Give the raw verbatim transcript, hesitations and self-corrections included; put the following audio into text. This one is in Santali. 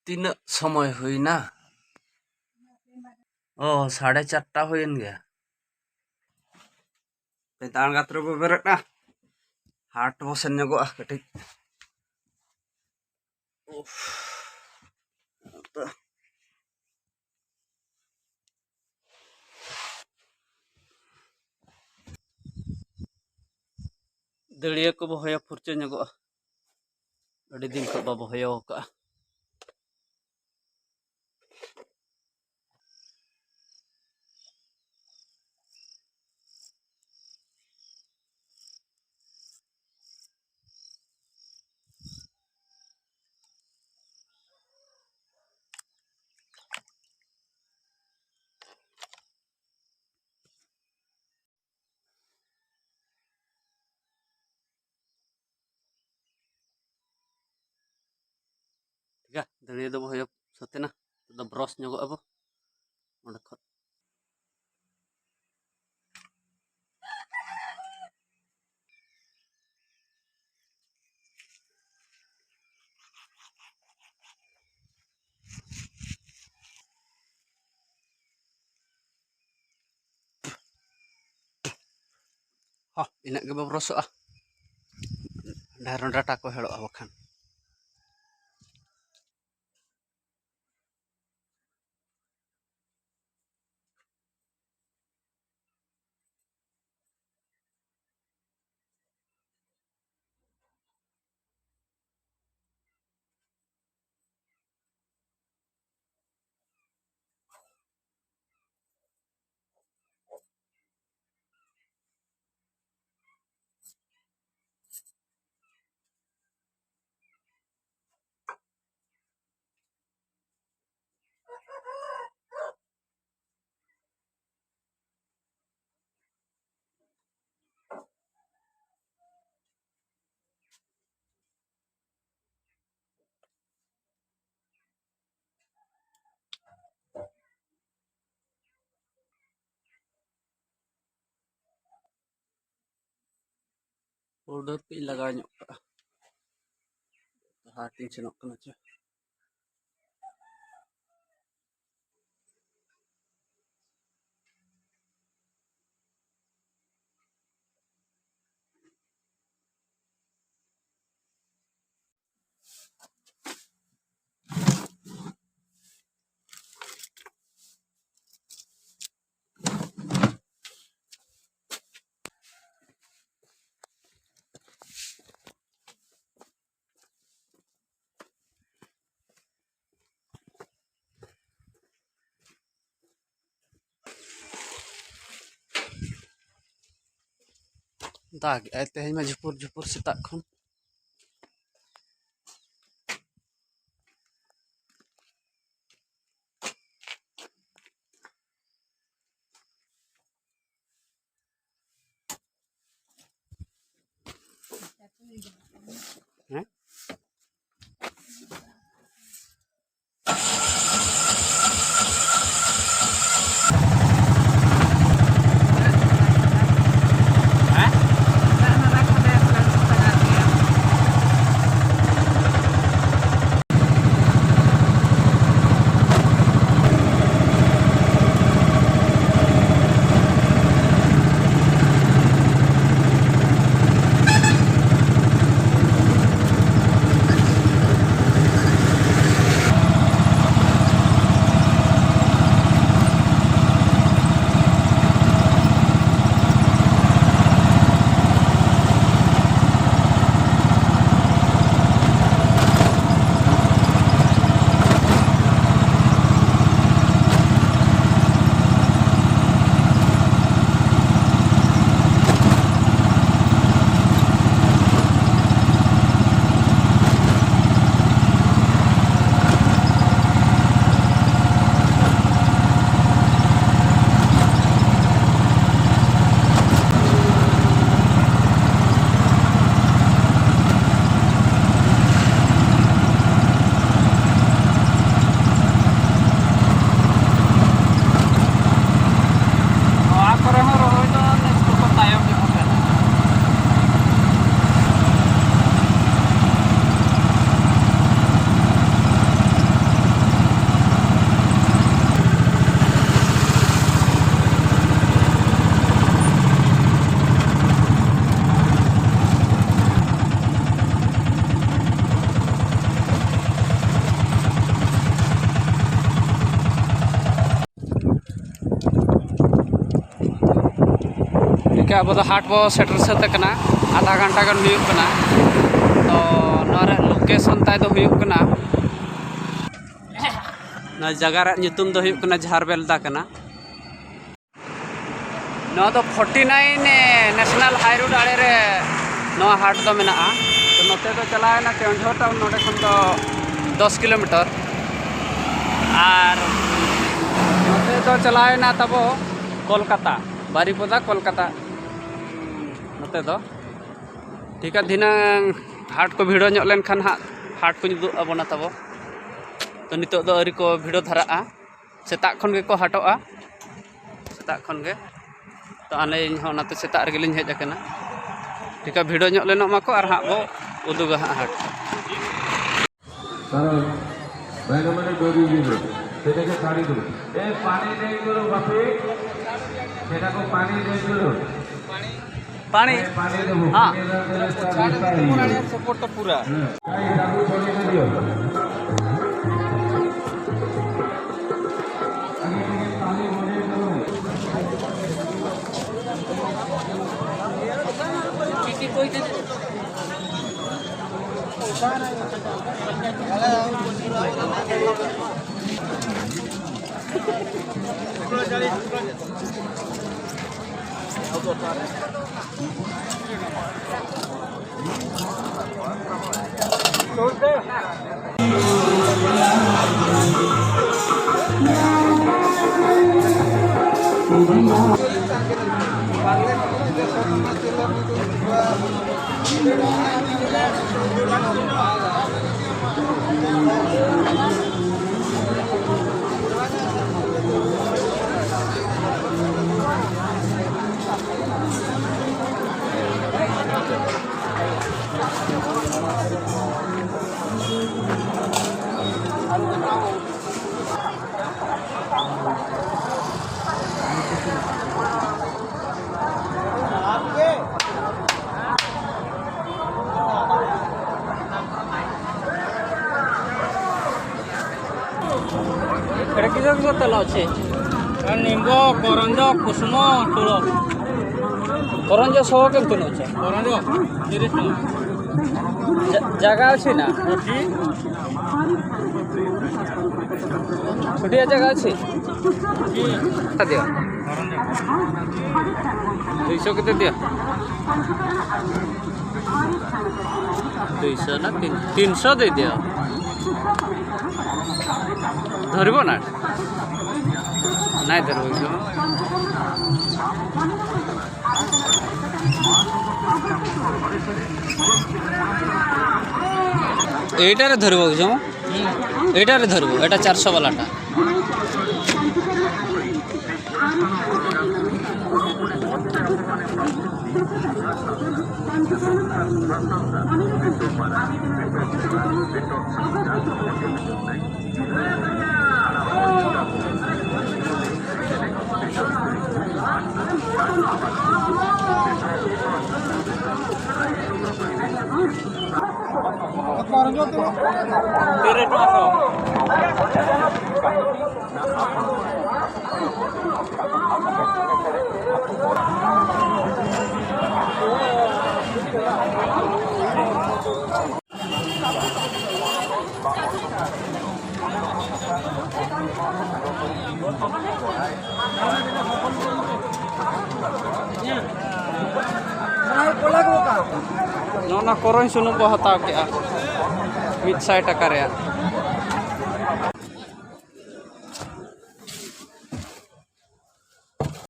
ᱛᱤᱱᱟᱹᱜ ᱥᱚᱢᱚᱭ ᱦᱩᱭᱱᱟ? ᱚ, ᱥᱟᱲᱮ ᱪᱟᱨᱴᱟ ᱦᱩᱭᱮᱱ ᱜᱮᱭᱟ᱾ ᱛᱮ ᱫᱟᱬᱟ ᱜᱟᱛᱨᱚ ᱵᱚ ᱵᱮᱨᱮᱫᱼᱟ᱾ ᱦᱟᱴ ᱵᱚ ᱥᱮᱱ ᱧᱚᱜᱚᱜᱼᱟ ᱠᱟᱹᱴᱤᱡ᱾ ᱩᱯᱷ᱾ ᱫᱟᱹᱲᱭᱟᱹ ᱠᱚᱵᱚ ᱦᱚᱭᱚ ᱯᱷᱩᱨᱪᱟᱹ ᱧᱚᱜᱚᱜᱼᱟ᱾ ᱟᱹᱰᱤ ᱫᱤᱱ ᱠᱷᱚᱱ ᱵᱟᱵᱚ ᱦᱚᱭᱚ ᱟᱠᱟᱜᱼᱟ᱾ ᱴᱷᱤᱠᱟ, ᱫᱟᱹᱲᱭᱟᱹ ᱫᱚᱵᱚ ᱦᱩᱭᱩᱜ ᱥᱟᱹᱛ ᱮᱱᱟ᱾ ᱱᱤᱛᱚᱜ ᱫᱚ ᱵᱨᱟᱥ ᱧᱚᱜᱚᱜ ᱟᱵᱚ ᱚᱸᱰᱮ ᱠᱷᱚᱱ᱾ ᱦᱚᱸ, ᱤᱱᱟᱹᱜ ᱜᱮ ᱵᱟᱵᱚ ᱨᱚᱥᱚᱜᱼᱟ, ᱰᱷᱮᱨ ᱦᱚᱸ ᱰᱟᱴᱟ ᱠᱚ ᱦᱮᱲᱚᱜᱼᱟ ᱵᱟᱠᱷᱟᱱ᱾ powder ᱠᱟᱹᱡ ᱞᱟᱜᱟᱣ ᱧᱚᱜ ᱠᱟᱜᱼᱟ᱾ ᱦᱟᱴ ᱤᱧ ᱥᱮᱱᱚᱜ ᱠᱟᱱᱟ ᱪᱮ᱾ ᱫᱟᱜᱮᱜᱼᱟᱭ ᱛᱮᱦᱮᱧ ᱢᱟ ᱡᱷᱩᱯᱩᱨ ᱡᱷᱩᱯᱩᱨ ᱥᱮᱛᱟᱜ ᱠᱷᱚᱱ᱾ ᱦᱮᱸ? ᱱᱚᱣᱟ ᱠᱚᱨᱮ ᱦᱚᱸ ᱨᱚᱦᱚᱭ ᱫᱚ ᱱᱮᱥ ᱫᱚᱠᱚ ᱛᱟᱭᱚᱢ ᱧᱚᱜ ᱟᱠᱟᱱᱟ᱾ ᱱᱤᱝᱠᱟ ᱟᱵᱚ ᱫᱚ ᱦᱟᱴ ᱵᱚ ᱥᱮᱴᱮᱨ ᱥᱟᱹᱛ ᱟᱠᱟᱱᱟ, ᱟᱫᱷᱟ ᱜᱷᱚᱱᱴᱟ ᱜᱟᱱ ᱦᱩᱭᱩᱜ ᱠᱟᱱᱟ᱾ ᱛᱚ ᱱᱚᱣᱟ ᱨᱮᱭᱟᱜ ᱞᱳᱠᱮᱥᱚᱱ ᱛᱟᱭ ᱫᱚ ᱦᱩᱭᱩᱜ ᱠᱟᱱᱟ, ᱱᱚᱣᱟ ᱡᱟᱭᱜᱟ ᱨᱮᱭᱟᱜ ᱧᱩᱛᱩᱢ ᱫᱚ ᱦᱩᱭᱩᱜ ᱠᱟᱱᱟ ᱡᱷᱟᱨᱵᱮᱞᱫᱟ ᱠᱟᱱᱟ᱾ ᱱᱚᱣᱟ ᱫᱚ ᱯᱷᱳᱨᱴᱤ ᱱᱟᱭᱤᱱ ᱱᱮᱥᱱᱟᱞ ᱦᱟᱭ ᱨᱳᱰ ᱟᱲᱮ ᱨᱮ ᱱᱚᱣᱟ ᱦᱟᱴ ᱫᱚ ᱢᱮᱱᱟᱜᱼᱟ᱾ ᱛᱚ, ᱱᱚᱛᱮ ᱫᱚ ᱪᱟᱞᱟᱣᱮᱱᱟ ᱠᱮᱣᱚᱱᱡᱷᱚᱨ ᱴᱟᱣᱩᱱ, ᱱᱚᱰᱮ ᱠᱷᱚᱱ ᱫᱚ ᱫᱚᱥ ᱠᱤᱞᱳᱢᱤᱴᱟᱨ᱾ ᱟᱨ ᱱᱚᱛᱮ ᱫᱚ ᱪᱟᱞᱟᱣᱮᱱᱟ ᱛᱟᱵᱚ ᱠᱳᱞᱠᱟᱛᱟ, ᱵᱟᱨᱤᱯᱚᱫᱟ, ᱠᱳᱞᱠᱟᱛᱟ᱾ ᱱᱚᱛᱮ ᱫᱚ ᱴᱷᱤᱠᱟ ᱫᱷᱤᱱᱟᱹᱝ ᱦᱟᱴ ᱠᱚ ᱵᱷᱤᱲᱚ ᱧᱚᱜ ᱞᱮᱱᱠᱷᱟᱱ ᱦᱟᱸᱜ ᱦᱟᱴ ᱠᱚᱧ ᱩᱫᱩᱜ ᱟᱵᱚᱱᱟ ᱛᱟᱵᱚ᱾ ᱛᱚ, ᱱᱤᱛᱚᱜ ᱫᱚ ᱟᱹᱣᱨᱤ ᱠᱚ ᱵᱷᱤᱲᱚ ᱫᱷᱟᱨᱟᱜᱼᱟ᱾ ᱥᱮᱛᱟᱜ ᱠᱷᱚᱱ ᱜᱮᱠᱚ ᱦᱟᱴᱚᱜᱼᱟ, ᱥᱮᱛᱟᱜ ᱠᱷᱚᱱ ᱜᱮ᱾ ᱛᱚ, ᱟᱹᱞᱤᱧ ᱦᱚᱸ ᱚᱱᱟᱛᱮ ᱥᱮᱛᱟᱜ ᱨᱮᱜᱮ ᱞᱤᱧ ᱦᱮᱡ ᱟᱠᱟᱱᱟ᱾ ᱴᱷᱤᱠᱟ ᱵᱷᱤᱲᱚ ᱧᱚᱜ ᱞᱮᱱᱚᱜ ᱢᱟᱠᱚ ᱟᱨ ᱦᱟᱸᱜ ᱵᱚ ᱩᱫᱩᱜᱟ ᱦᱟᱸᱜ ᱦᱟᱴ᱾ ᱠᱟᱨᱚᱱ ᱵᱟᱭᱱᱟᱢᱟᱱᱮ ᱵᱟᱹᱨᱤ ᱨᱤᱱᱟ᱾ ᱥᱮᱴᱟᱠᱚ ᱯᱟᱱᱤ ᱫᱩ᱾ ᱮ, ᱯᱟᱱᱤ ᱫᱮ ᱜᱩᱨᱩ ᱵᱟᱯᱤ᱾ ᱥᱮᱴᱟᱠᱚ ᱯᱟᱱᱤ ᱫᱮ ᱜᱩᱨᱩ᱾ ᱯᱟᱱᱤ? ᱦᱮᱸ᱾ ᱥᱟᱯᱳᱨᱴ ᱯᱩᱨᱟ᱾ ଏଇଟା କିସ କିସ ତେଲ ଅଛି? ନିମ୍ବ, କରଞ୍ଜ, କୁସୁମ, ତୁଳ। କରଞ୍ଜ ଶହ କେମିତି ନେଉଛ? କରଞ୍ଜ ତିରିଶ ଟଙ୍କା। ଜା- ଜାଗା ଅଛି ନା? ଅଛି। ଛୋଟିଆ ଜାଗା ଅଛି। କେତେ ଦିଅ? ଦୁଇଶହ କେତେ ଦିଅ? ଦୁଇଶହ ନା ତିନି, ତିନିଶହ ଦେଇଦିଅ। ଧରିବ ନା? ନାଇଁ, ଧରିବ କି? ଏଇଟାରେ ଧରିବ କି ଜମା? ଏଇଟାରେ ଧରିବ, ଏଇଟା ଚାରିଶହ ବାଲାଟା। ᱱᱚᱜᱼᱚ ᱱᱟ ᱠᱚᱨᱚᱧ ᱥᱩᱱᱩᱢ ᱵᱚ ᱦᱟᱛᱟᱣ ᱠᱮᱜᱼᱟ, ᱢᱤᱫ ᱥᱟᱭ ᱴᱟᱠᱟ ᱨᱮᱭᱟᱜ᱾